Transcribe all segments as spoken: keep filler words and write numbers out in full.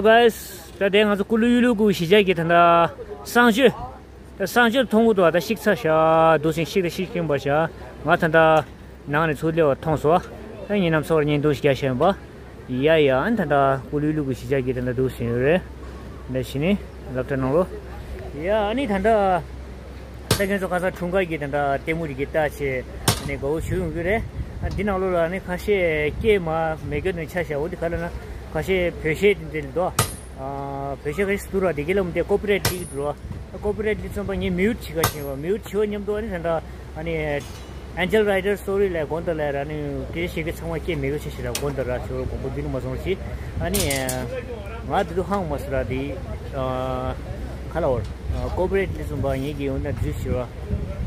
Guys, ད་དེ་ང་ཚོ་ཀུ་ལུ་ཡུ་ལུ་གུ་གཞིས་ཆགས་ཀྱི་ད་ལྟ་གསང་སྤྱོད། ད་གསང་སྤྱོད་མཐོང་གི་འདུག་ད་ཤིག་ཚ་ཤ་འདུག་ཟིན་ཤིག་ད་ཤིག་ཀིང་པ་ཤ་ང་ད་ལྟ་ནང་ནས་ཚུར་སླེབས་པ་མཐོང་སོང་། ད་ངེད་རྣམ་ཚོར་བརྙན་ཐུང་ཞིག་རྒྱག་བཞིན་པ། ཡ་ཡ། ཨ་ནི་ད་ལྟ་ཀུ་ལུ་ལུ་གུ་གཞིས་ཆགས་ཀྱི་ད་ལྟ་འདུག་ཟིན་ཡོད་རེད། འདི་ཕྱི་ནི་སློབ་གྲྭ་ནང་ལོ། ཡ་ཨ་ནི་ད་ལྟ་ད་ཁྱེད་ཚོ་ཁ་སང་འཁྲུངས་སྐར་གྱི་ད་ལྟ་ལྟད་མོ་རིགས་ཀྱི་ལྟ་བྱས་ནས་དགའ་བོ་ཞུ་ཡོང་གི་རེད། ཨ་འདི་ནང་ལོ་ལ་ནི་ཁ་ཤས་སྐད་མ་མེད་གི་ནས་ཆ་བཞག་འོ་འདི་ག་ལ་ན་ཁ་ཤས་བོད་གཞས་དེ་འདྲ་འདུག་ཨ་བོད་གཞས་ཁ་ཤས་སུ་ར་དེ་གི་ལ་མི་དེ་ཀོ་པི་རེ་ཊི་སླེབས་འདུག་ཨ་ཀོ་པི་རེ་ཊི་སླེབས་ཙམ་པ་ངས་མིའུ་ཊི་བྱེད་ག་བྱེད་པ་མིའུ་ཊི་བྱེད་པ་མཉམ་དུ་ཨ་ནི་ད་ལྟ་ཨ་ནི། Angel Rider Story ལ་དགོངས་དག་ལ་ར་ནི་སྐད་ཆ་བཤད་མཁན་ཚང་མ་སྐད་མེད་པ་ཆ་ཞིག་ར་དགོངས་དག་ར་ཞོར་དགོངས་པ་འདུན་མ་སོང་ཞིག་ཨ་ནི་ང་དེ་དུས་ཧང་མ་སུ་ར་དེ་ཁ་ལ་བར་ཀོ་པི་རེ་ཊི་ལི་ཙུམ་པ་ངེད་ཀྱི་འོ་ན་འཛུལ་ཞིག་ར་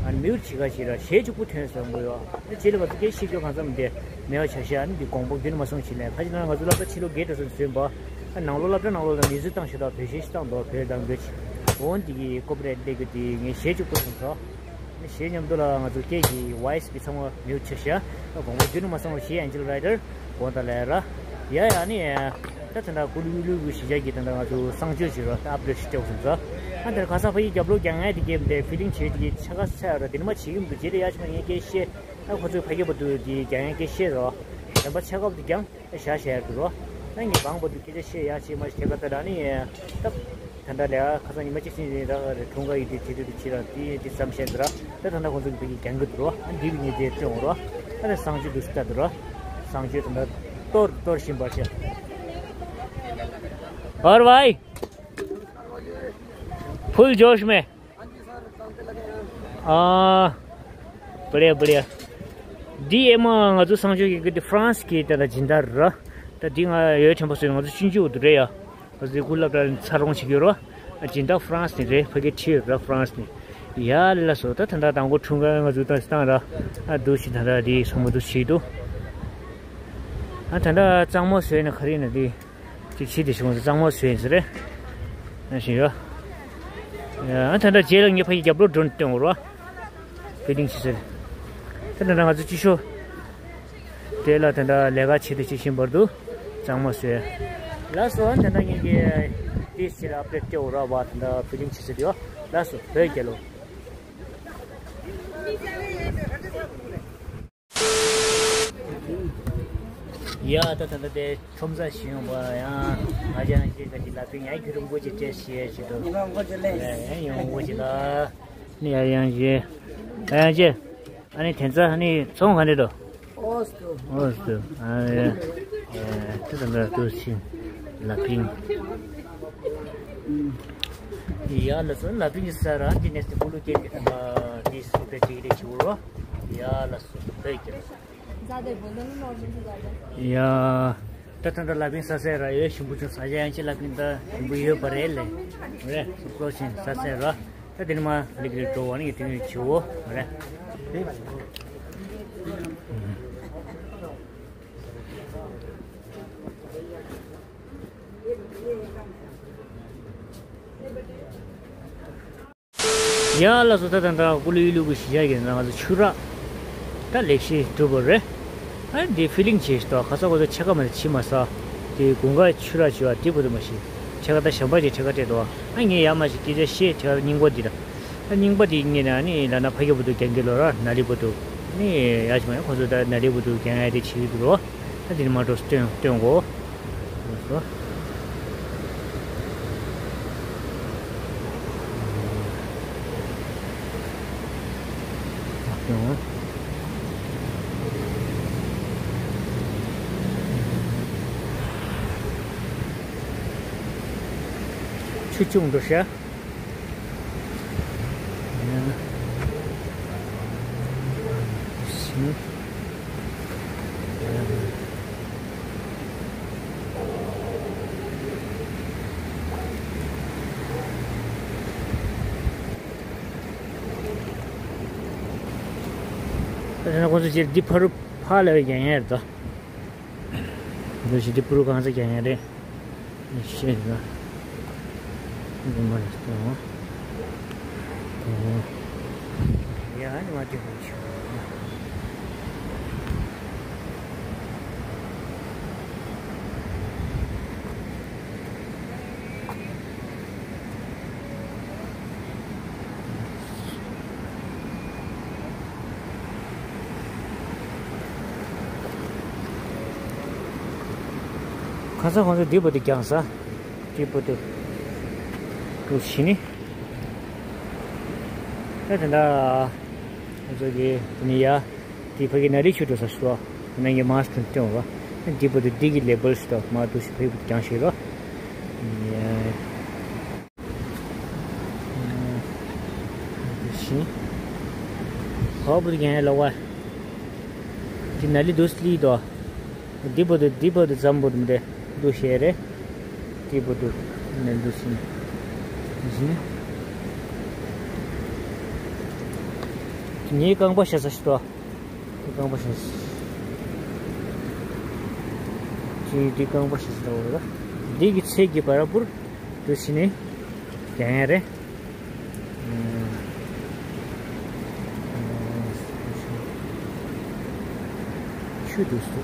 ཨ་ནི་མིའུ་ཆི་ག་ཞིག་ར་གཞས་གཅིག་པུ་ཐོན་སོང་གོ་ཡོ་ཨ་ཅི་ལ་བ་ཚོ་སྐད་ཤེས་རྒྱུ་གང་འཚམ་དེ་མེད་པ་ཆ་ཞིག་ཨ་ནི་དེ་དགོངས་པ་འདུན་མ་སོང་ཞིག་ལས་ཁ་ཅིག་ན་ང་ཚོ་སློབ་གྲྭ་ཕྱི་ལོགས་བརྒྱད་འགྲོ་སོང་བཟོས་པ་ཨ་ནང་ལོགས་སློབ་གྲྭ་ནང་ལོགས་ལ་མི་ཚོས་བཏང་ཤོག་དང་བོད་གཞས་ཤིག་བཏང་འདུག་བོད་དང་བོད་ཆི་འོ་འདི་གི་ཀོ་པི་རེ་ཊི་ལེགས་གི་དེ་ངས་གཞས་གཅིག་པུ་ཐོན་སོང་། གཞས་མཉམ་དུ་ལ་ང་ཚོ་སྐད་ཀྱི་ཝོ་ཡི་སི་གི་ཚང་མ་མིའུ་ཆི་བྱས་ཤག་དགོངས་པ་འདུན་མ་སོང་བ་ཞེས་Angel Rider དགོངས་དག་ལས་ར། ཡ་ཡ་ནི་ད་ད་ལྟ་ཀུ་ལུ་ཀུ་ལུ་གི་གཞིས་ཆགས་ཀྱི་ད་ལྟ་ང་ཚོ་གསང་སྤྱོད་བྱེད་རོགས་ད་ཨབ་ཌེ་ཊི་སྤྲད་དགོས་སོང་ཙང་། ཨ་དེར་ཁ་སང་ཕ་ཡི་རྒྱབ་ལོགས་རྒྱག་ཡ་དེ་གེམ་དེ་ཕི་ལིང་བྱེད་དེ་གི་ཆ་ག་ཚ་ཡ་ར་དེ་ནི་མ་བྱེད་ཀྱི་མི་འདུག་རྗེས་ལ་ཡ་ཆ་མ་ངས་སྐད་བཤད་ཨ་ཁོ་ཚོའི་ཕ་གི་བ་དུ་དེ་རྒྱག་ཡ་སྐད་བཤད་རོགས་དམ་པ་ཆ་ག་བ་དུ་རྒྱང་། ཤ་ཤ་ཡར་འགྲོ། ད་ངས་བང་བ་དུ་སྐད་ཆ་བཤད་ཡག་ཅིག་མ་ཤེས་ཁ་ད་ད་ནི་ད་ད་ལྟ་ལས་ཁ་སང་ཉི་མ་གཅིག་ཕྱིན་ར་རེ་འཁྲུངས་སྐར་ཡིན་དེ་དེ་དུ་ཕྱི་ར་དེ་དེ་ཙམ་བཤད་འདུག་ར། ད་ད་ལྟ་ཁོང་ཚོ་གི་ཕ་གི་རྒྱང་གི་འདུག་ར། ཨ་འདི་བི་ངས་དེ་སྟོན་འོང་ར། ཨ་ད་སང་ཆུ་འདུག་སྟ་འདུག་ར། སང་ཆུ་ད་ལྟ་གཏོར་གཏོར་བཞིན་པར་བཤད། और भाई, फुल जोश में। ཨ། བ་རེད་བ་རེད། འདི་ཨེ་མ་ང་ཚོ་སང་ཆོས་ཀྱི་གི་འདི་ཧྥ་རན་སི་གི་ད་ལྟ་སྦྱིན་བདག་ར། ད་འདི་ང་ཡོད་ཆེན་པོ་ཟེར་ང་ཚོ་ཆུང་ཆུང་འདུག་རེད་ཡ། ང་ཚོ་འདི་ཀུ་ལབ་ར་ཚ་རོང་བྱེད་ཀྱི་ཡོད་ར། ཨ་སྦྱིན་བདག་ཧྥ་རན་སི་ནས་རེད་ཕ་གི་ཁྲིད་ཡོད་ར་ཧྥ་རན་སི་ནས། ཡ་ལ་སོ་ད་ད་ལྟ་དང་པོ་འཁྲུངས་སྐར་ང་ཚོ་ད་སྟངས་ར། ཨ་འདུག་ཞིག་ད་ལྟ་འདི་སོང་མ་འདུག་ཞིག་འདུག་ཨ་ད་ལྟ་གཙང་མ་བཟོས་ན་ག་རེ་ཡིན་ན་འདི། ཅིག་ཕྱི་དེ་བྱུང་ཙང་མོ་བཟོས་ཡིན་ཟེར་རེད། ན་བཞིན་ཡོད། ཨ་ད་ལྟ་རྗེས་ལ་ངས་ཕ་གི་རྒྱབ་ལོགས་ཌོན་སྟོན་འོར་བ། ཕི་ལིང་ཆི་ཟེར། ད་ད་ལྟ་ང་ཚོ་ཅི་ཤོ། དེ་ལ་ད་ལྟ་ལས་ཀ་བྱེད་དུ་ཅི་བཞིན་བར་དུ་གཙང་མོ་བཟོས། ལགས་སོ་ད་ལྟ་ངས་ཀྱི་ཏིས་ཅི་ལ་ཨབ་ཌེཊ་སྟེ་འོར་བ་ད་ལྟ་ཕི་ལིང་ཆི་ཟེར་ཡོད། ལགས་སོ་བོད་རྒྱལ་ལོ། ཡ་ད་ད་ད་དེ་ཁྲོམ་ས་ཞིག་ཡོང་བ་ཡང་ང་ཅག་ཡང་ཅིག་ག་ཅིག་ལ་པིན་ཡང་ཁྱོད་རང་མགོ་ཅིག་སྤྲད་ཤེས་ཅིག་ཏུ་ཡང་ཡང་མགོ་ཅིག་ལ་ནི་ཡ་ཡང་ཅིག་ཡ་ཡང་ཅིག་ཨ་ནི་དེ་ཚ་ཨ་ནི་ཚོང་ག་འདྲ་འདུག་ཨོ་སྟོ། ཨོ་སྟོ། ཨ་ཡ་ད་ད་ད་ཏུ་ཕྱིན་ལ་པིན། ཡ་ལ་སོ་ལ་པིན་ས་ར་ཏི་ནེ་སི་ཀུ་ལུ་ཀེ་ཏི་ད་ཏི་སུ་པེ་ཏི་རེ་ཆུ་རོ། ཡ་ལ་སོ་བོད་ཀྱི། ཡ། ད་ད་ད་ལ་པིན་ས་སེ་ར་ཡོད་ཞིམ་པོ་ཆུ་ས་ཡ་ཡང་ཅི་ལ་པིན་ད་ཞིམ་པོ་ཡོད་པ་རེད་ལེ། རེད་སུ་ཀོ་ཆེན་ས་སེ་ར། ད་དེ་ནི་མ་ལིག་ལིག་འགྲོ་བ་ནི་དེ་ནི་ཆུ་བོ་རེད། ཡ་ལ་སོ་ད་ད་ད་ཀུ་ལུ་ཡུ་ལུ་གི་གཞིས་ཆགས་ཀྱི་ནང་ང་ཚོ་ཆུ་རགས་ད་ལེགས་ཤིག་གྲུབ་པ་རེད། ཨ་འདི་ཕི་ལིང་བྱེད་ཤི་ཏོ་ཁ་ས་ཁོ་ཚོ་ཕྱེད་ཀ་མ་རེད་ཕྱི་མ་ས་དེ་དགུན་ཁ་ཆུ་རགས་བྱེད་པ་འདི་བུ་དུ་མ་ཤི་ཕྱེད་ཀ་ད་ཞམ་པ་ཅིག་ཕྱེད་ཀ་སྤྲད་དོ། ཨ་ངས་ཡ་མ་ཞིག་སྐད་ཆ་བཤད་ཕྱེད་ཀ་རྙིང་པ་འདི་ད། ད་རྙིང་པ་དེ་ངས་ན་ནི་ལ་ན་ཕ་གི་བུ་དུ་རྒྱང་གི་ལོ་ར་ན་ལི་བུ་དུ་ནི་ཡ་ཅི་མ་ཡ་ཁོ་ཚོ་ད་ན་ལི་བུ་དུ་རྒྱང་ཡ་དེ་བྱེད་ཀྱི་འདུག་ལོ། ད་དེ་ནི་མ་འགྲོ་སྟོན་སྟོན་གོ། ལགས་སོ། ཆུ་ཆུང་འགྲོ་ཤག་ད་ཁོང་ཚོ་ཅིག་འདི་ཕ་རུ་ཕ་ལ་བའི་རྒྱ་ཡན་རེད་དོ། འདི་ཞིག་འདི་ཕ་རུ་གང་ཚ་རྒྱ་ཡན་རེད། ཤེས་ན། འདི་མ་རེད་དོ། ཡ་ནི་མ་དེ་ཧུ་ཆུ། ཁ་སང་ཁོང་ཚོ་འདི་བར་དུ་རྒྱང་ས། འདི་བར་དུ། འདུག་ཕྱིན་ནི། ད་དེ་འདྲ། ཁོང་ཚོ་གི་དེ་ནི་ཡ། འདི་ཕ་གི་ན་རི་ཆུ་འགྲོ་ས་ཞིག་རོ། ནང་གི་མཱས་ཁྲིན་སྟོན་རོ། འདི་བར་དུ་འདི་གི་ལེ་བལ་ཞིག་དང་མ་འདུག་ཞིག་ཕ་གི་བར་དུ་རྒྱང་ཞིག་རོ། ཤིང་། ཧོ་བུ་རྒན་ལ་བ། འདི་ན་ལི་དུ་སླི་དོ། འདི་བོ་དུ་འདི་བོ་དུ་ཙམ་བོ་དུ་མི་དེ་དུ་ཤེས་རེད། འདི་བོ་དུ་ནལ་དུ་ཤིང་། ཤིང་། ངའི་རྐང་པ་ཤ་ས་ཤི་དོ། འདི་རྐང་པ་ཤ་ཤི། འདི་འདི་རྐང་པ་ཤ་ཤི་དོ་ར། འདི་གི་ཚེ་གི་བར་བུར་དུ་ཤི་ནས་རྒྱང་ཡ་རེད། ཆུ་འདུག་སུ།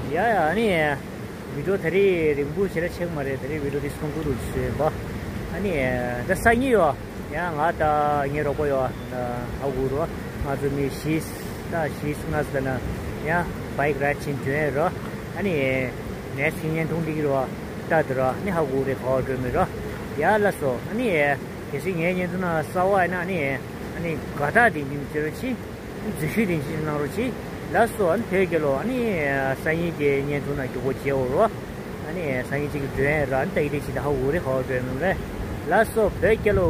ཡ་ཡ་ཨ་ནི། བི་ཌིའོ་ད་རེས་རིང་པོ་ཞེ་དྲག་ཆགས་མ་རེད། ད་རེས་བི་ཌིའོ་འདི་སོང་འགྲོ་འདུག་ཞེས་པ། ཨ་ནི་ད་སང་ཉིན་ཡོད། ཡང་ང་དང་ངའི་རོགས་པ་ཡོད། ཧ་གོ་རོ། ང་ཚོ་མི་བཞི་ད་བཞི་ལྔ་ཙམ་ན་ཡང་བྷའིག་རའིཌ་ཕྱིན་འགྲོ་ཡས་རོ། ཨ་ནི་ནེག་སི་ཊི་བརྙན་ཐུང་འདི་གི་རོ་ལྟ་དུ་རོ། ཨ་ནི་ཧ་གོ་རེད། ག་བ་འགྲོ་མི་རོ། ཡ་ལ་སོ། ཨ་ནི་གལ་སྲིད་ངའི་བརྙན་ཐུང་ན་གསར་པ་ཡིན་ན་ཨ་ནི་ཨ་ནི་དགའ་རྟགས་འདི་འདི་མི་བྱེད་རོ་ཅི། འཛུལ་ཞུགས་དེ་ཅི་གནང་རོགས་གྱིས། ལགས་སོ། ཨ་ནི་བོད་རྒྱལ་ལོ། ཨ་ནི་སང་ཉིན་གྱི་བརྙན་ཐུང་ནང་མགྱོགས་པོ་མཇལ་འོ་རོ། ཨ་ནི་སང་ཉིན་གཅིག་གི་མགྲོན་ར་ཨ་ནི་ད་ཡི་དེ་ཅི་ད་ཧ་འུ་རེ་ཧ་འགྲོ་ནོ་རེད། ལགས་སོ། བོད་རྒྱལ་ལོ།